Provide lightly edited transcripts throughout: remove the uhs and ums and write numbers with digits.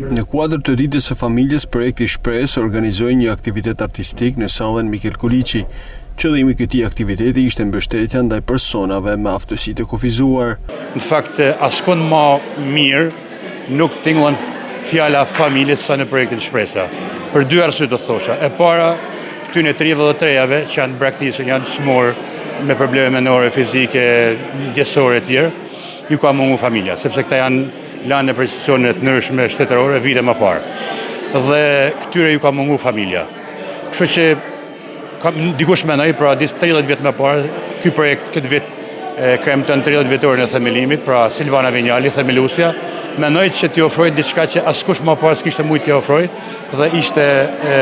Në kuadër të Ditës së Familjes, projekti Shpresë organizoi një aktivitet artistik në sallën Mikel Koliqi. Qëllimi i këtij aktiviteti ishte mbështetja ndaj personave me aftësi të kufizuar. Në fakt, askund ma mirë nuk tingëllon fjala familje sa në projektin Shpresa. Për dy arsye do thosha. E para, këtyne të rinjve dhe të rejave që janë braktisur, janë smur me probleme mendore, fizike, ndjesore e tjerë, ju ka mungu familja, sepse këta janë lanë nëpër institucione të ndryshme shtetërore vite më parë. Dhe këtyre ju ka mungu familja. Kështu që dikush mendoi, pra 30 vjet më parë, ky projekt këtë vit kremton 30 vjetorin e themelimit, pra Silvana Vinjali, themeluesja, mendoi që t'i ofrojë diçka që askush më parë s'kishte mujt t'i ofrojë dhe ishte e,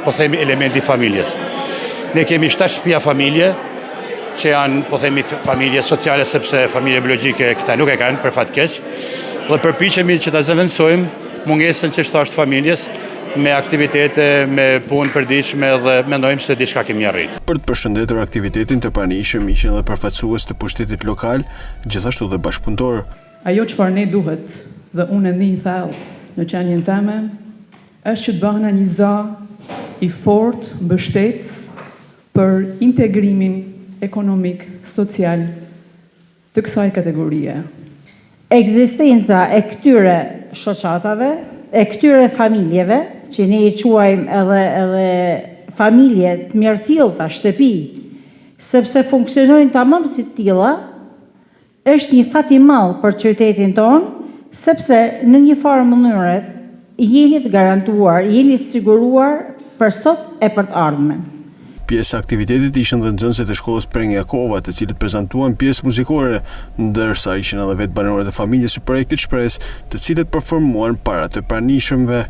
po themi elementi i familjes. Ne kemi 7 shtëpia familje që janë, po themi, familje sociale sepse familje biologjike këta nuk e kanë për fat keq dhe përpiqemi që ta zëvendësojmë mungesën që është familjes me aktivitete, me punë përditshme dhe mendojmë se diçka kemi arrit. Për të përshëndetur aktivitetin të pranishëm ishin edhe përfaqësues të pushtetit lokal, gjithashtu dhe bashkëpunëtorë. Ajo çfarë ne duhet dhe unë e ndij thellë në qenien teme, është që të bëhena një za i fortë mbështetës për integrimin ekonomik, social të kësaj kategorie. Ekzistenca e këtyre shoqatave, e këtyre familjeve, që ne i quajmë edhe edhe familje të mirëfillta, shtëpi, sepse funksionojnë tamam si të tilla, Është një fat i madh për qytetin tonë, sepse në një farë mënyre jeni të garantuar, jeni të siguruar për sot e për të ardhmen. Pjesë e aktivitetit ishin dhe nxënësit e shkollës Preng Jakova, të cilët prezantuan pjesë muzikore, ndërsa ishin edhe vetë banorët e familjes së projektit Shpresë, të cilët performuan para të pranishëmve.